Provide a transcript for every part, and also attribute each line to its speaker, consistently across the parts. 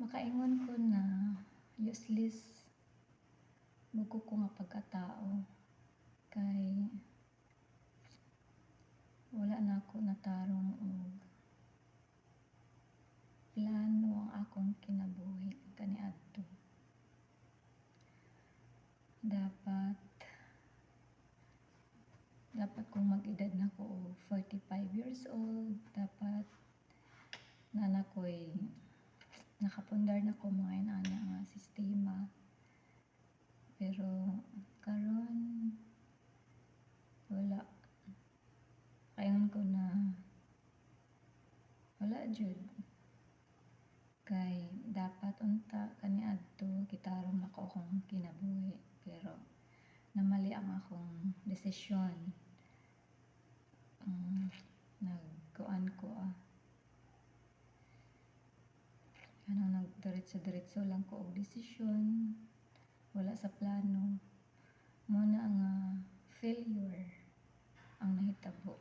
Speaker 1: Makaingon ko na useless bugo ko nga pagkatao kay wala nako natarong og plano ang akong kinabuhi kaniadto. Dapat kung mag-edad na ko og 45 years old, dapat naa na ko'y nakapundar na ko mga inana nga sistema. Pero karon wala. Kaingon ko na wala jud. Kay dapat unta kaniadto gitarong nako akong kinabuhi, pero namali ang akong desisyon. Nagkuan ko ah. Kanang nagdiretso-diretso lang ko og desisyon, wala sa plano. Mao na nga failure ang nahitabo.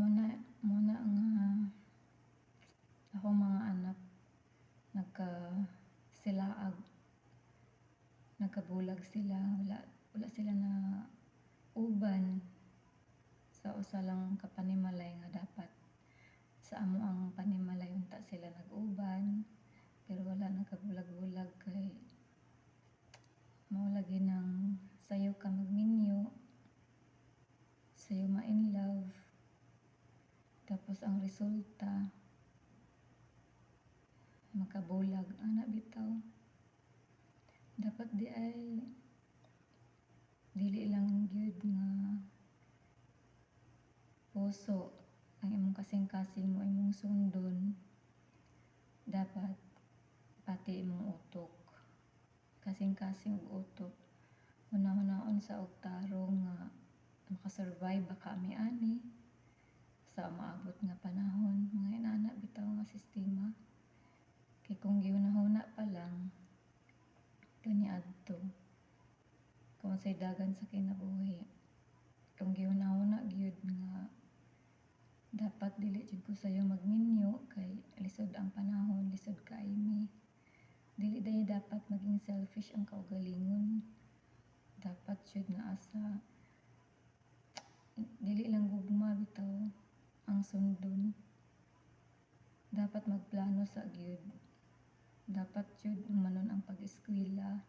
Speaker 1: Mao na nga akong mga anak nagkasilaag, nagkabulag sila, wala sila na uban sa usa lang ka panimalay nga dapat sa amo ang panimalay unta sila nag-uban, pero wala, nagkabulag-bulag kay mao lagi nang sayo ka magminyo, sayo ma-in love, tapos ang resulta makabulag ana bitaw. Dapat diay dili lang gyud nga puso ang imong kasing-kasing mo imong sundon, dapat pati imong utok. Kasing-kasing og utok. Huna-hunaon sa og tarong nga maka-survive ba kami ani sa maabot nga panahon, mga inana bitaw nga sistema. Kay kung gihuna-huna pa lang kaniadto kung unsay dagan sa kinabuhi, kung gihuna-huna gyud nga dapat dili jud ko sayo magminyo kay lisod ang panahon, lisod kaayo mi. Dili diay dapat maging selfish ang kaugalingon. Dapat jud naa sa dili lang gugma bitaw ang sundon. Dapat magplano sa gyud. Dapat jud humanon ang pag-eskwela.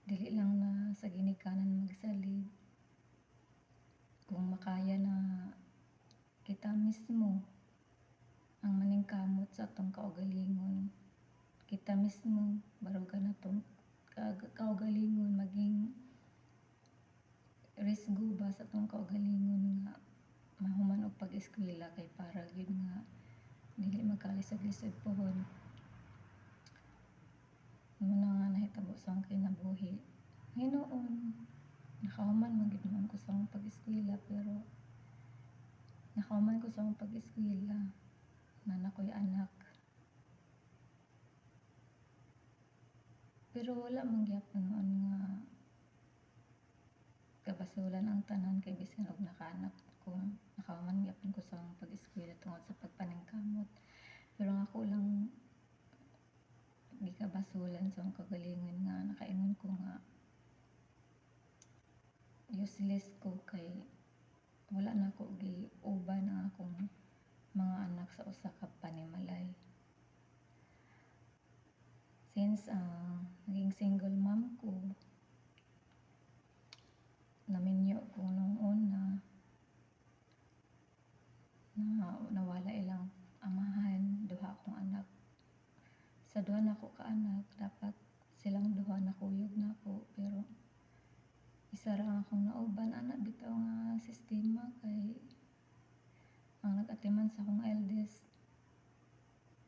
Speaker 1: Dili lang na sa ginikanan magsalig. Kung makaya na kita mismo ang maningkamot sa atong kaugalingon. Kita mismo barugan natong kaugalingon, maging risgo ba sa atong kaugalingon nga mahuman og pag-eskwela kay para gyud nga dili magkalisod-lisod pohon. Mao na nga nahitabo sa akong kinabuhi. Hinuon nakahuman man gyud nuon ko sa akong pag-eskwela, pero nakahuman ko sa akong pag-eskwela naa na ko'y anak. Pero wala man gihapon noon nga kabasulan ang tanan kay bisan og nakaanak ko, nakahuman gihapon ko sa akong pag-eskwela tungod sa pagpaningkamot. Pero ang ako lang gikabasulan sa akong kaugalingon nga nakaingon ko nga useless ko kay wala nako giuban ang akong mga anak sa usa ka panimalay. Since naging single mom ko, naminyo ko nung una, na nawala ilang amahan, duha akong anak. Sa duha nako ka anak, dapat silang duha nakuyog nako, pero isa ra ang akong nauban ana bitaw nga sistema kay ang nag-atiman sa akong eldest,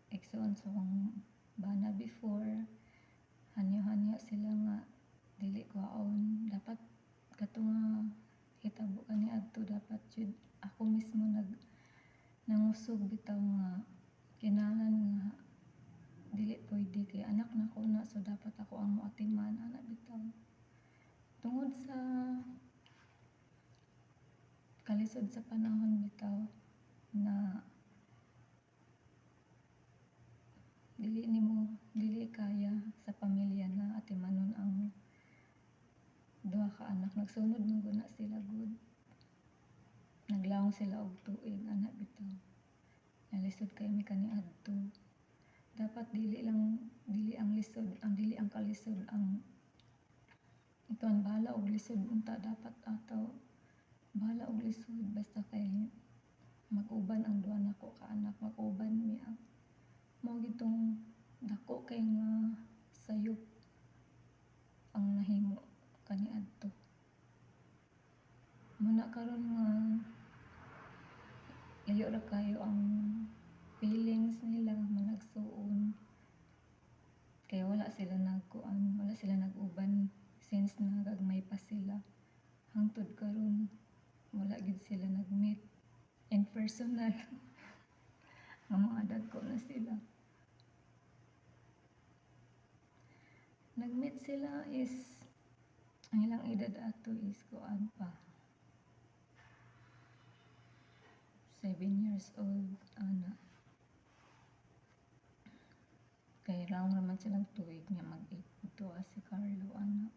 Speaker 1: igsuon sa akong bana before, hanyo-hanyo sila nga dili kuhaon. Dapat kato nga hitabo kaniadto, dapat jud ako mismo nangusog bitaw nga kinahanglan nga dili pwede kay anak nako na, so dapat ako ang moatiman ana bitaw. Tungod sa kalisod sa panahon bitaw na Dili nimo, dili kaya sa pamilya na atimanon ang duha ka anak. Nagsunod man gud na sila gud. Naglawom sila og tuig ana bitaw. Nalisod kay mi kaniadto. Dapat dili lang, dili ang lisod, ang dili ang kalisod ang ituan, bahala og lisod unta dapat ato. Bahala og lisod basta kay mag-uban ang duha nako ka anak, mag-uban mi ang mao gitong dako kay nga sayop ang nahimo kaniadto. Muna karon nga layo ra kayo ang feelings nila managsuon. Kay wala sila nagkuan, wala sila nag-uban since nagagmay pa sila. Hangtod karon wala gid sila nag-meet in personal. Nga mga dagko na sila. Nag-meet sila is ang ilang edad ato is kuan pa, 7 years old ana. Kay round raman silang tuig nga mag-8 tuwa si Carlo ana.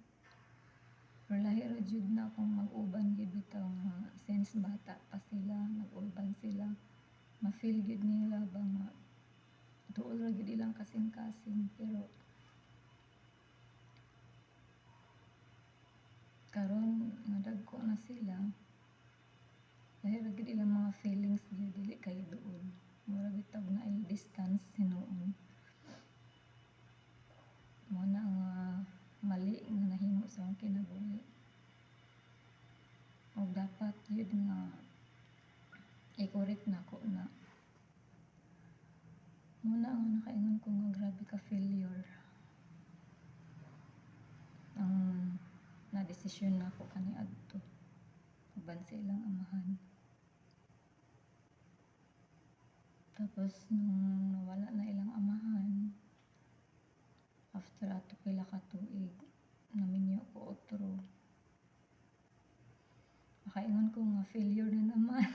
Speaker 1: Pero lahi ra jud na kung mag-uban gyud bitaw nga since bata pa sila, nag-uban sila, ma-feel gyud nila ba nga duol ra gyud ilang kasing-kasing. Pero karon nga dagko na sila, lahi ra gyud ilang mga feelings gyud, dili kayo duol. Mura bitaw naay distance hinuon. Mao na nga mali nga nahimo sa akong kinabuhi. Og dapat gyud nga i-correct nako na. Mao na nga nakaingon ko nga grabe ka failure ang na-desisyon nako kaniadto uban sa ilang amahan. Tapos nung nawala na ilang amahan, after ato pila ka tuig, naminyo ko otro. Makaingon ko nga failure na naman.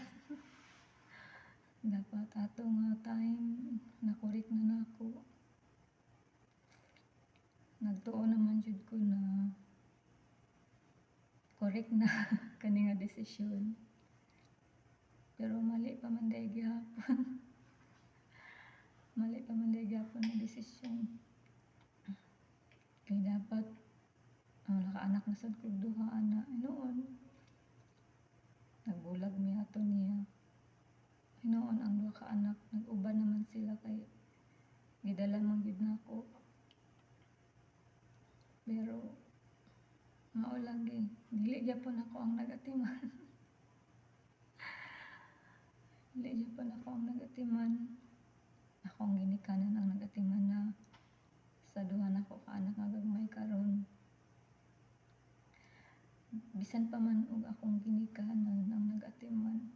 Speaker 1: Dapat ato nga time na-correct na nako. Nagtuo naman jud ko na correct na kani nga desisyon. Pero mali pa man diay gihapon. Mali pa man diay gihapon ang desisyon. Kay dapat nakaanak na sad kog duha ana hinuon. Nagbulag mi ato niya. Hinuon ang duha ka anak, nag-uban naman sila kay gidala man gyud nako. Pero mao lagi, dili gyapon ako ang nagatiman. Dili gyapon ako ang nagatiman. Ako ang ginikanan ang nagatiman na sa duha nako ka anak nga gagmay karon. Bisan pa man og akong ginikanan ang nagatiman,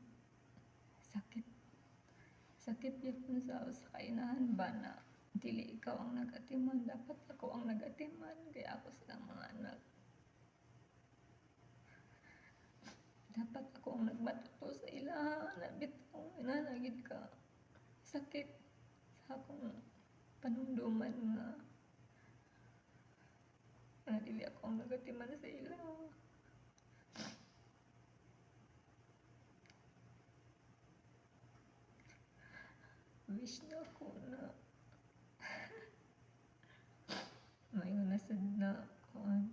Speaker 1: sakit. Sakit gyapon sa kainahan ba na dili ikaw ang nagatiman, dapat ako ang nagatiman kay ako silang mga anak. Dapat ako ang nagmatuto sa ilaha na bitaw inana gyud ka sakit sa akong panumduman nga dili ako ang nagatiman sa ilaha. Wish na ako na maingon na sad na kuan,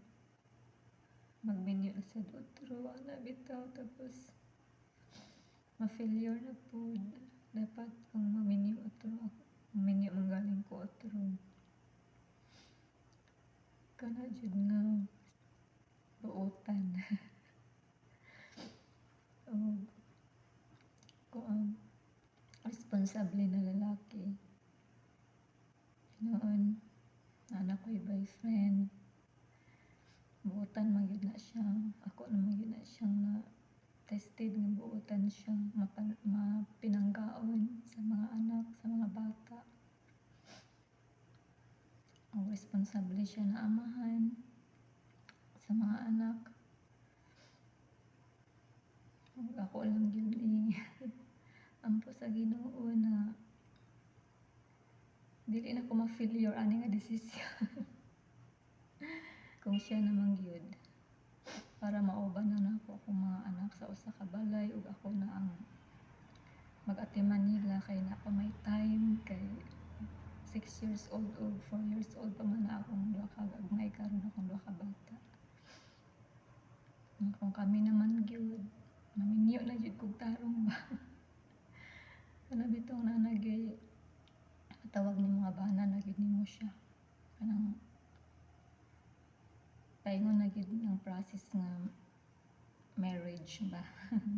Speaker 1: magminyo na sad otro ana bitaw, tapos ma-failure na pud. Dapat kung maminyo otro, maminyo man galing ko otro. Kana jud nga buotan. Og kuan, responsable na lalaki. Noon, naa ko'y boyfriend. Buotan man gyud na siya. Ako naman gyud na siyang na tested nga buotan siya, mapinanggaon sa mga anak, sa mga bata. Og responsable siya na amahan sa mga anak. Og ako lang gyud ampo sa Ginoo na Dili na ko ma-failure ani nga desisyon. Kung siya naman gyud para mauban na nako akong mga anak sa usa ka balay ug ako na ang mag-atiman nila kay naa pa may time, kay 6 years old ug 4 years old pa man na akong duha ka gagmay karon, akong duha ka bata. Kung kami naman gyud, maminyo na gyud kog tarong ba. Kana bitong naa na gyud tawag ni mga bana na gyud nimo siya. Kanang paingon na gyud ng process nga marriage ba,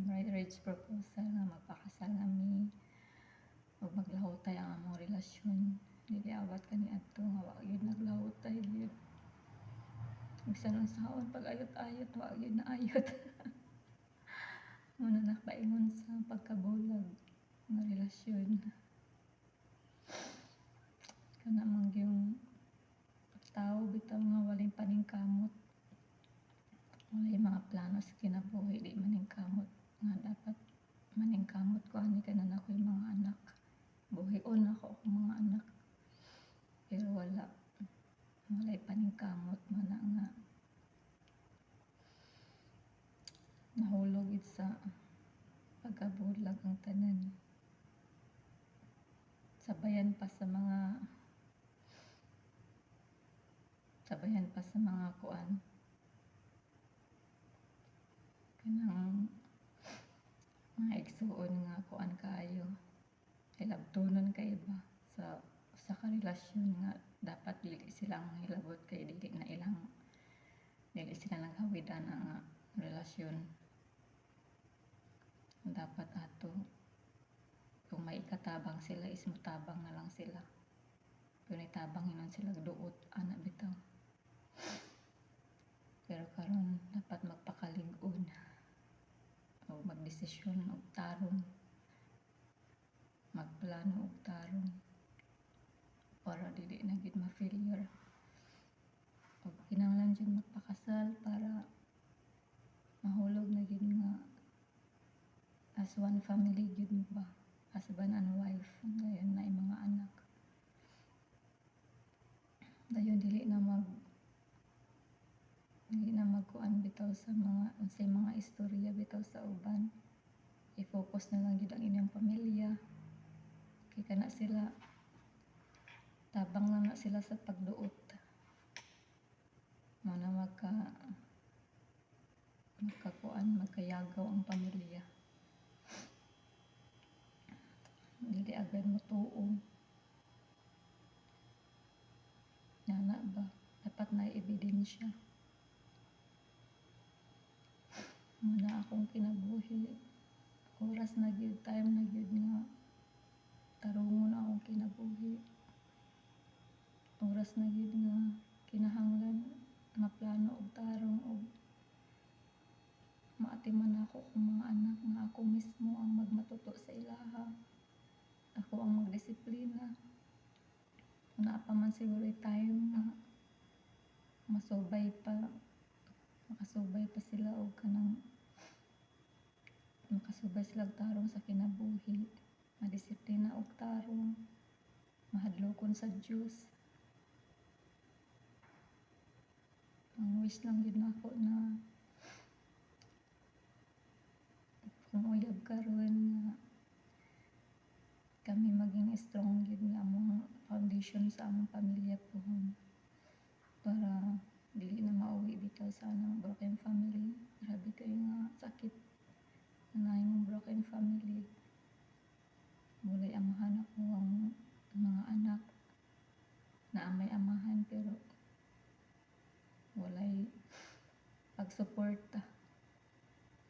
Speaker 1: marriage proposal nga magpakasal na mi ug maglahutay ang among relasyon. Dili awat kaniadto nga wa gyud naglahutay gyud. Bisan unsaon pag ayot-ayot, wa gyud naayot. Mao na nakaingon sa pagkabulag nga relasyon. Kana man gyung tao bitaw nga walay paningkamot, walay mga plano sa kinabuhi, di maningkamot nga dapat maningkamot ko ani kay naa ko'y mga anak. Buhion nako akong mga anak. Pero wala. Walay paningkamot man na nga nahulog gid sa pagkabulag ang tanan. Sabayan pa sa mga kuan, kanang mga igsuon nga kuan kaayo, hilabtonon kay ba sa usa ka relasyon nga dapat dili sila ang hilabot kay dili sila naghawid ana nga relasyon. Dapat ato kung may ikatabang sila is motabang na lang sila. Pero itabang hinon sila duot ana bitaw. Pero karon dapat magpakalig-on o magdesisyon og tarong, magplano og tarong para dili na gyud ma-failure. Og kinahanglan jud magpakasal para mahulog na gyud nga as one family gyud mo ba, husband and wife, dayon naay mga anak. Dayon dili na magkuan bitaw sa mga unsay mga istorya bitaw sa uban. I-focus na lang gyud ang inyong pamilya. Kay kana sila, tabang lang na sila sa pagduot. Mao na magkakuan, magkayagaw ang pamilya. Dili agad motuo. Nana ba? Dapat na ebidensya. Muna akong kinabuhi. Oras na gyud, time na gyud nga tarungon akong kinabuhi. Oras na gyud nga kinahanglan maplano og tarong og maatiman nako akong mga anak nga ako mismo ang magmatuto sa ilaha. Ako ang magdisiplina. Naa pa man siguro time nga masubay pa, makasubay pa sila og kanang makasubay sila og tarong sa kinabuhi, madisiplina og tarong, mahadlokon sa Dios. Ang wish lang gyud nako na kung uyab karon nga kami maging strong gyud nga among foundation sa among pamilya pohon para dili na mauwi bitaw sa anang broken family. Grabe kayo nga sakit na nahimong broken family. Walay amahan ako ang mga anak, naa may amahan pero walay pagsuporta.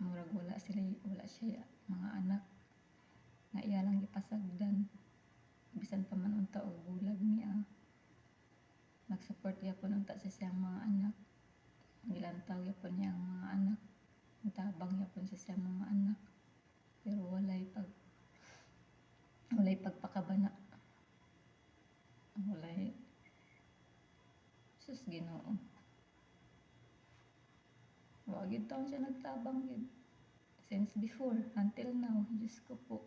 Speaker 1: Murag wala sila, wala siya mga anak nga iya lang gipasagdan. Bisan pa man unta og bulag niya, nagsupport gyapon unta sa siyang mga anak. Gilantaw gyapon niya ang mga anak, tabang gyapon sa siyang mga anak. Pero walay pagpakabana. Walay, sus Ginoo. Wa gyud taon siya nagtabang gyud. Since before until now, Diyos ko po.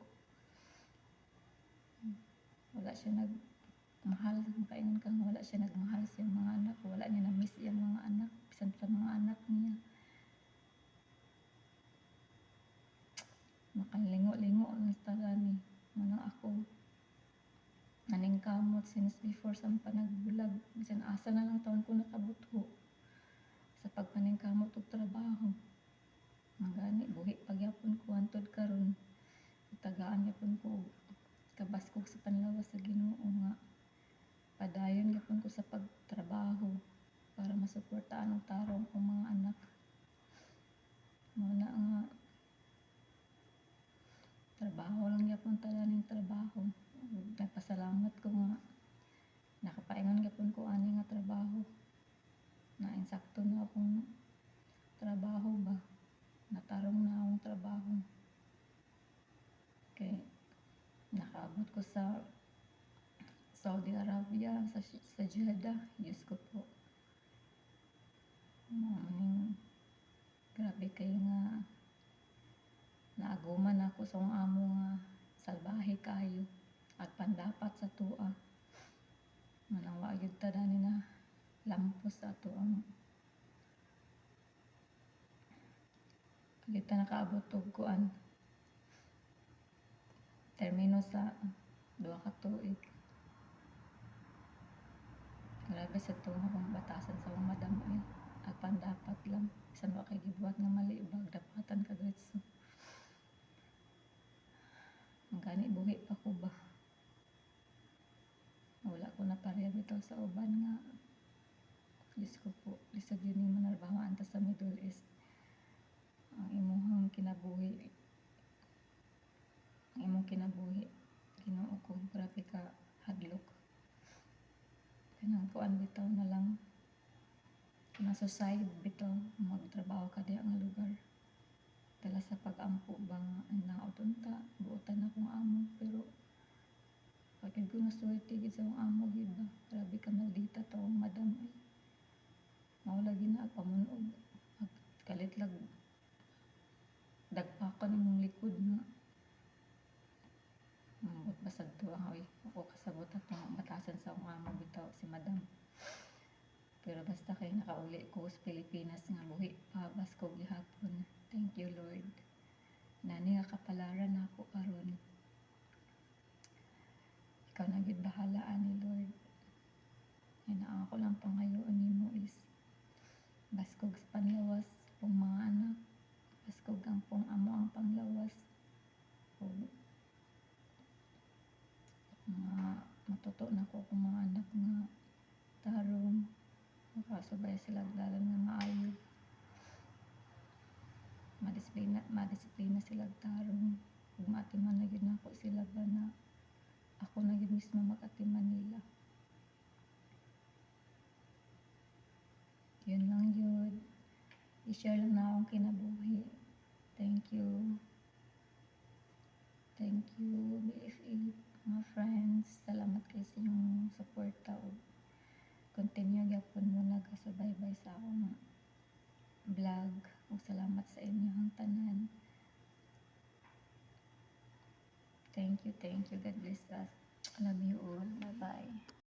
Speaker 1: Wala siya nag nagmahal, makaingon ka nga wala siya nagmahal sa iyang mga anak, wala niya na-miss iyang mga anak, bisan sa mga anak niya. Makalingo-lingo lang sa ni. Manang ako, naningkamot since before sa panagbulag, bisan asa na lang taon ko nakabutho sa pagpaningkamot og trabaho. Ang gani, buhi pagyapon ko hantod karon. Tagaan gyapon ko og kabaskog sa panlawas sa Ginoo nga padayon gyapon ko sa pagtrabaho para masuportaan og tarong akong mga anak. Mao na nga trabaho lang gyapon ta ning trabaho. Nagpasalamat ko nga nakapaingon gyapon ko ani nga trabaho. Na insakto na akong trabaho ba. Natarong na akong trabaho. Kay nakaabot ko sa Saudi Arabia, sa Jeddah. Diyos ko po. Mao ning grabe kay nga naaguman ako sa akong amo nga salbahe kaayo at pandapat sa tua. Manang wa gyud ta dani na lampos sa ato ang gyud ta nakaabot og kuan termino sa 2 ka tuig. Grabe sa tuong akong batasan sa akong madam ay agpandapat lang. Bisan wa kay gibuhat nga mali ba, dapatan ka diretso. Ang gani buhi pa ko ba. Wala ko na pareha bitaw sa uban nga Diyos ko po, lisod yun yung manarbaho anta sa Middle East. Ang imuhang kinabuhi, ang imong kinabuhi, Ginoo ko, grabe ka hadlok. Kanang kuan bitaw na lang, kanang suicide bitaw, magtrabaho ka diha nga lugar. Dala sa pag-ampo ba nga naot unta, buotan akong amo, pero pag ko nasuwerte gid sa akong amo gid ba, grabe ka maldita to akong madam ay. Mao lagi na pamunog, kalit lag dagpakon imong likod nga ambot basag to ang oy ako kasabot atong batasan sa akong amo bitaw si madam. Pero basta kay nakauli ko sa Pilipinas nga buhi pa baskog gihapon. Thank you, Lord. Nani nga kapalaran nako karon. Ikaw na gyud bahala ani, Lord. Yan ang ako lang pangayoon nimo is baskog sa panlawas pong mga anak, baskog ang pong amo ang panglawas ug mga matuto na ko akong mga anak nga tarong makasubay sila dalan nga maayo, madisiplina, madisiplina sila tarong ug maatiman na gyud nako sila ba na ako na gyud mismo mag-atiman nila. Yun lang yun. I-share lang na akong kinabuhi. Thank you. Thank you, BFA, mga friends. Salamat kay sa inyong suporta. Continue gyapon mo nagasubaybay sa akong vlog. Ug salamat sa inyong tanan. Thank you, thank you. God bless us. Love you all. Bye-bye.